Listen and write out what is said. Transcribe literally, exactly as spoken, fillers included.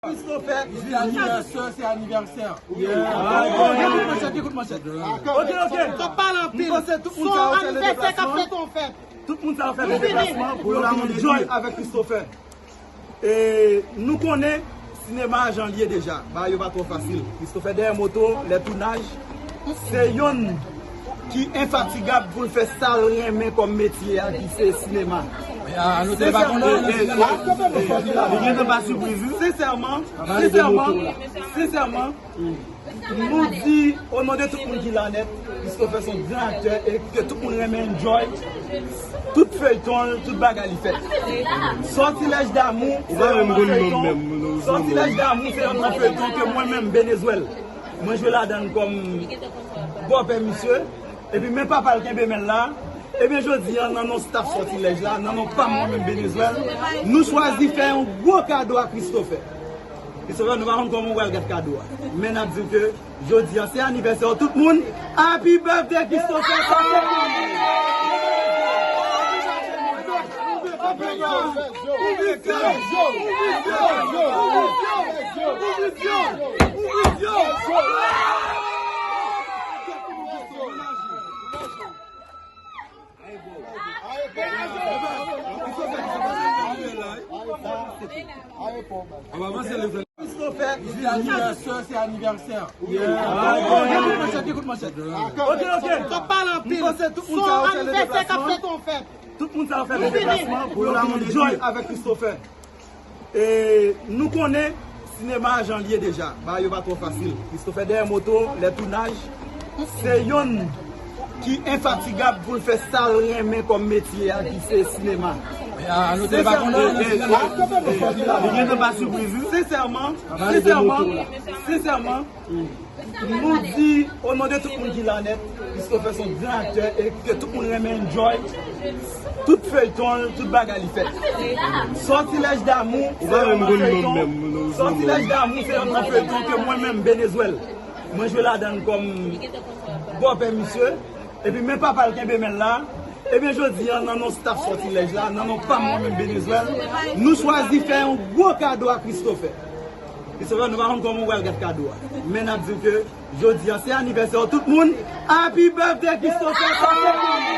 Christopher, jodi anivèsè, se anivèsè. Gen kout manchèt, gen kout manchèt. Ok, ok. Sa pale anpil. M panse tout moun sa yo fè le deplasman. Tout moun sa yo fè le deplasman pou yo vin enjoy avèk Christopher. E nou konnen sinema a jan l ye deja. Bagay yo pa twò fasil. Christopher dèyè moto, lè tounaj, se yonn ki enfatigab pou l fè sa l renmen kòm metye a, ki se sinema. Sensèman, li gentan pa sipriz, wi. Sensèman, sensèman, sensèman, nou di, o non de tout moun ki la nèt, Christopher se yon gran aktè e ke tout moun renmen enjoy tout feyton l, tout bagay li fè. Sortilège d'amour, se yon feyton, Sortilège d'amour, se yon feyton ke mwen menm, Benezwèl, mwen jwe ladan l kòm bòpè misye. Epi men papa l kenbe men l la. Ebyen, jodi a, nan non staff Sortilège la, nan non pa m mwen menm Benezwèl, nou chwazi fè yon gwo kado a Christopher. Christopher, nou pa konn kòman w pral gad kado a. Men n ap di w ke jodi a, se anivèsè w tout moun. Happy birthday, Christopher! Sa se pou ou! Christopher, jodi anivèsè, se anivèsè. Gen kout manchèt, gen kout manchèt. Ok, ok. Sa pale anpil. M panse tout moun sa yo fè le deplasman. Tout moun sa yo fè le deplasman pou yo vin enjoy avèk Christopher. E nou konnen sinema a jan l ye deja. Bagay yo pa twò fasil. Christopher dèyè moto, lè tounaj, se yonn ki enfatigab pou l fè sa l renmen kòm metye a, ki se sinema. Sensèman, li gentan pa sipriz, wi. Sensèman, sensèman, sensèman, nou di, o non de tout moun ki la nèt, Christopher se yon gran aktè e ke tout moun renmen enjoy tout feyton l, tout bagay li fè. Sortilège d'amour, se yon feyton, Sortilège d'amour, se yon feyton ke mwen menm, Benezwèl, mwen jwe ladan l kòm bòpè misye. Epi men papa l kenbe men l la. Ebyen, jodi a, nan non staff Sortilège la, nan non pa m mwen menm Benezwèl, nou chwazi fè yon gwo kado a Christopher. Christopher, nou pa konn kòman w pral gad kado a. Men n ap di w ke jodi a, se anivèsè w tout moun. Happy birthday, Christopher! Sa se pou ou!